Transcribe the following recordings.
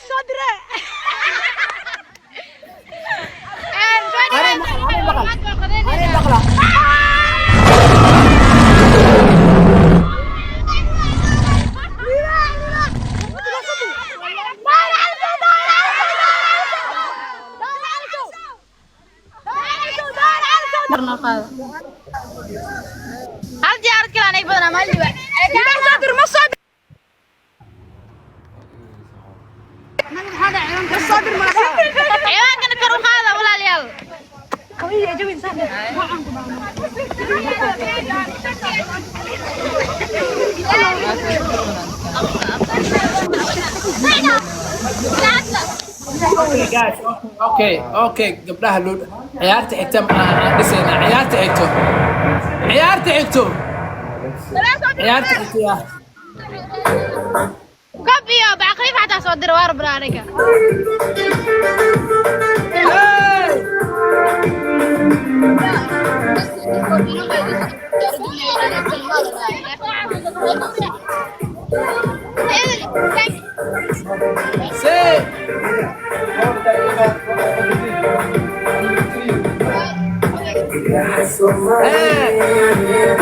Soo dire. Anay maqal, anay maqal, anay maqla. Hal diyaarad kale anay badanaa ma liba. Ma soo dir, ma soo dir, ma Ciwaankana kor u qaada, walaalayaal. Okay guys, okay, gabdhaha loo ciyaarta xigta ma aan dhisaynaa. Ciyaarta xigto, ciyaarta xigto, ciyaarta xigto yaa. Kab iyo bacqriif xataa soo dira, waa rabnaa aniga. Hey! Say hey.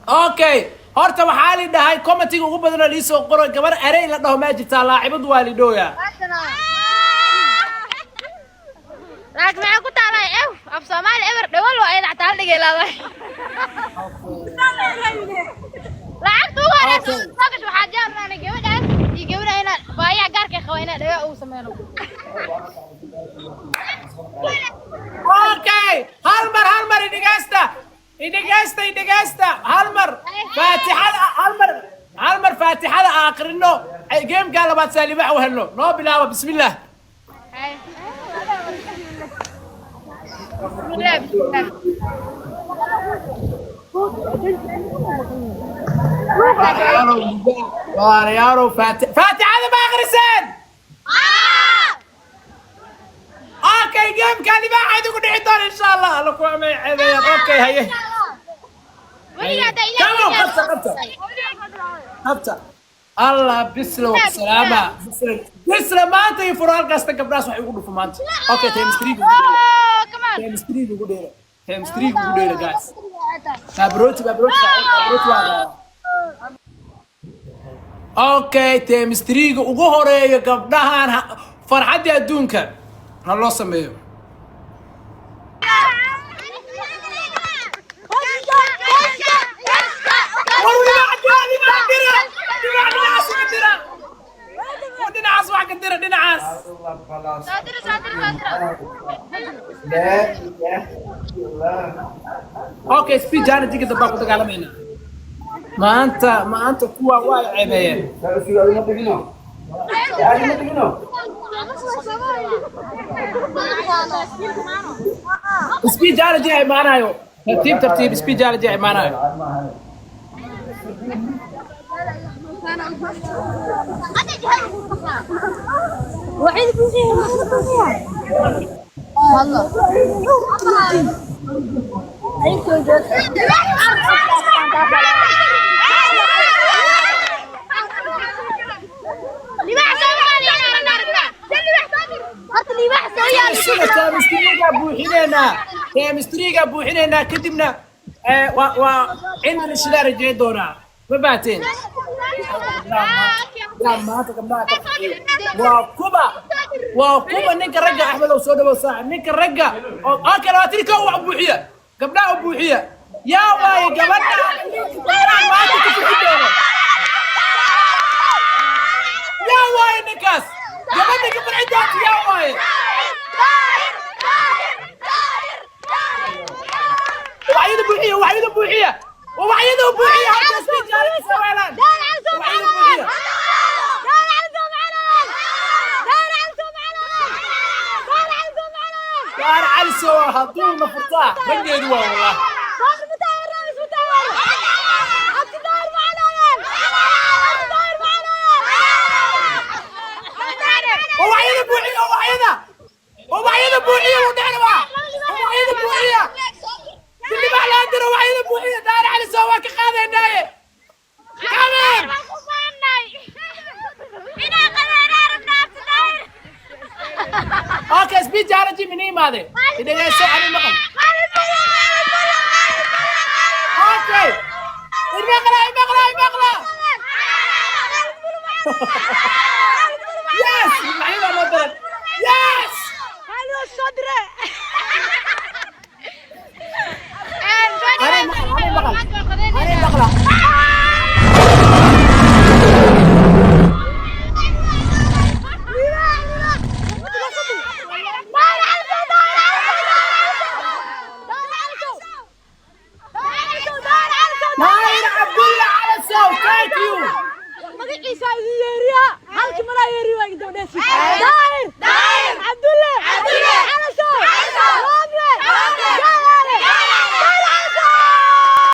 Okay, horta waxaa li dhahay commentiga ugu badan oo liisoo qoro, gabar erey la dhaho maa jirtaa, laacibad waa li dhooyaa. Laakiin maxay ku taalay ef af Soomaali eber dhawal waa ayada xataa hal dhigay laabay. Lacagta ugu horeysa soo gasho waxaa diyaar u nahay gabadhaas iyo gabadha inaan baayaha gaarka qaba inaan dhagaa ugu sameyno. Okay, hal mar, hal mar idhegeysta, idhegeysta, idhegeysta. Hal mar faatixada, hal mar, hal mar faatixada aakrino, gamekaa labaad saalibax u helno. Noo bilaaba, bismillah. Bismillah, bismillah. Walaalayaalow, faatixada ma akhriseen? Okay, gamekaa libaaxa idinku dhici doona insha Allah. Alla ku amay ceebeeyaan. Okay, haye. Weligaa haddaa Come on, Ilaahay qabta, qabta, qabta. Allah bisla wa salaama, bisla bisla. Maanta iyo furo halkaasta gabdhahaas waxay ugu dhufo maanta. Okay, times three. Oh, come on. Times three ugu dheera, times three ugu dheera, guys. Babroti, babroti, babroti waa. Okay, times three ugu horeeya gabdhahan farxaddii adduunka ha loo sameeyo. War libaax dira, libaax dira, libaax dhinacaas uga dira. War dhinacaas wax ka dira, dhinacaas. Soo dira, soo dira, soo dira. Okay, speed challenge dambaa ku dagaalamayna maanta. Maanta kuwa waa ceebeeyeen. Speed challenge yaa imaanayo. Tartiib tartiib, speed challenge yaa imaanayo. Sida times three-ga buuxineynaa, times three-ga buuxineynaa, kadibna waa cilmi shidaa rajeyn doonaa. Ma baateen yaa maanta gabdhaha ka farxiyo. Waa kuba, waa kuba ninka ragga. Axmed ow, soo dhawow saaxib. Ninka ragga oo okay, 21 wax buuxiya, gabdhaha u buuxiya. Yaa waaye gabadha gabdhaha maanta ku farxi doono? Yaa waaye ninkaas gabadha ka farxi doonta? Yaa waaye? Ubaxyada buuxiya, ubaxyada buuxiya, ubaxyada buuxiya. Halka speed challenge sameeyaan, ubaxyada buuxiya. Daar Cali soo hadduu na furtaa raggeedu waa wallah. Daahir ma taageero? Abti Daahir ma canaayeen? Abti Daahir ma canaayeen? Ubaxyada buuxiya, ubaxyada, ubaxyada buuxiya. Wuu dhici rabaa. Ubaxyada buuxiya. Libaax laa diro. Ubaxyada buuxiya. Daahir Cali soo waa ka qaadaynaaye. Come on. Waan ku faannay. Inaa qadeynaa rabnaa, Abti Daahir. Okay, speed challenge mini imaade. Idhegeyso, ani maqal. Okay, imaqla, imaqla, imaqla. Yes, ubaxyada noo daran. Yes. Halo sodre. Ani maqal, ani maqal, ani maqla. Daahir Cabdulla Calasow, thank you. Magaciisa idin yeeriya halkii maraa.